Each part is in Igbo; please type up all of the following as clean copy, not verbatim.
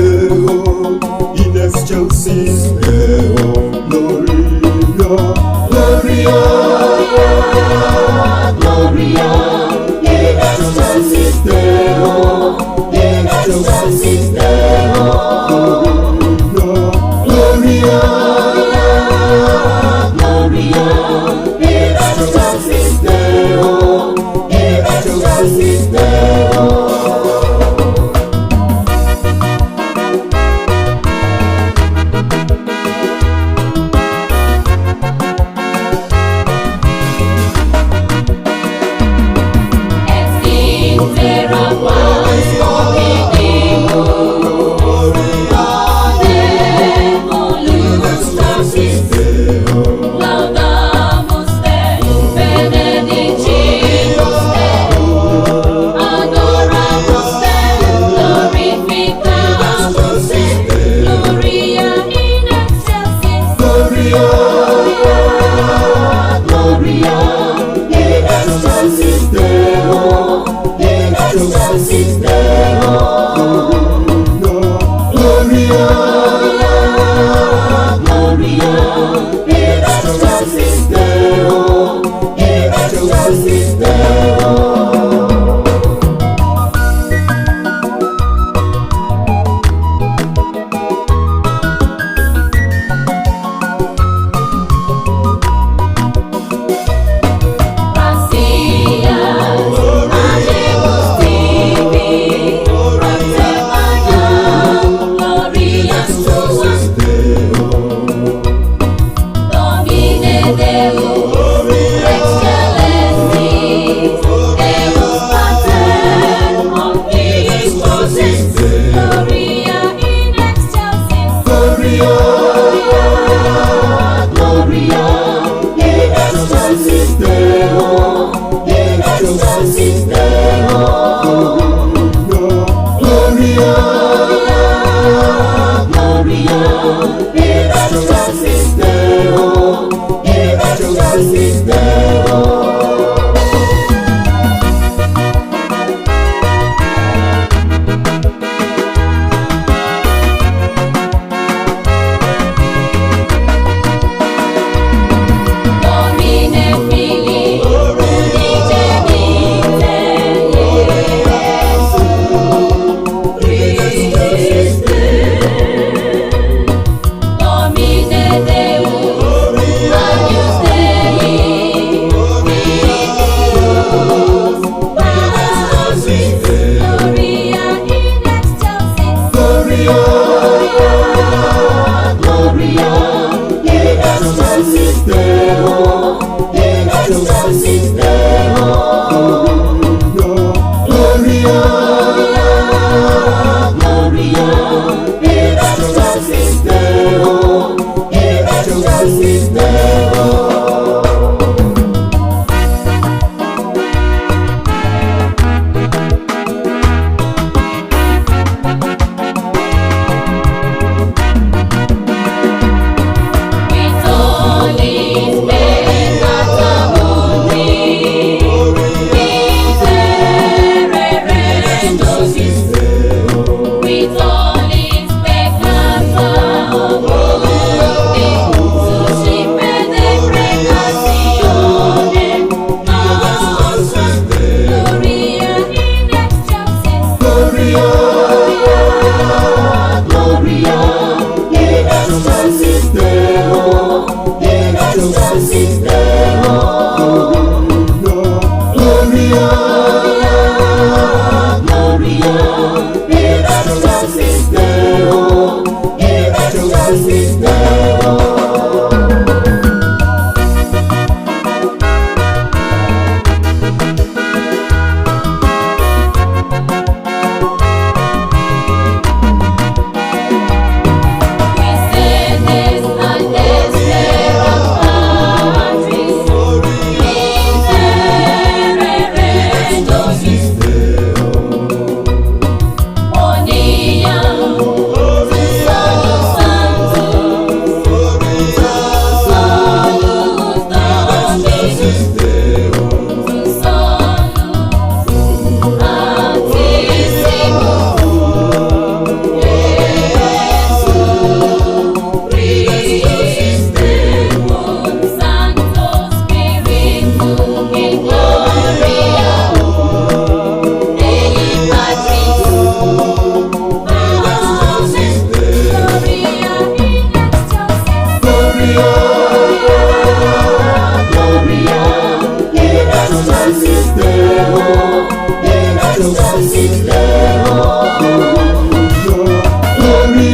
Deo, in excelsis Deo, Gloria, Gloria, Gloria, in excelsis Deo, in excelsis Deo, Gloria, Gloria, in excelsis Deo, in excelsis Deo. Et in terra quas vidimus, Deum laudamus te, benedicimus te, adoramus te, glorificamus te, gloria in excelsis. Gloria, Gloria, in excelsis Deo, in excelsis Deo, Gloria, Gloria, in excelsis Deo, in excelsis Deo. Gracias, agemus tibi, propter magnam gloriam tuam. Domine Deus, Rex celestis, Deus Pater omnipotens, gloria in excelsis. Gloria, Gloria, in excelsis Deo, in excelsis Deo, Gloria, Gloria, in excelsis Deo, in excelsis Deo. Domine Filii, unigenite Iesu Christe. Domine Deus, Agnus Dei, Filius Patris, gloria in excelsis. Gloria, Gloria, in excelsis Deo, in excelsis Deo, Gloria, Gloria, in excelsis Deo, in excelsis Deo. Qui solis peccata mundi,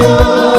Gloria.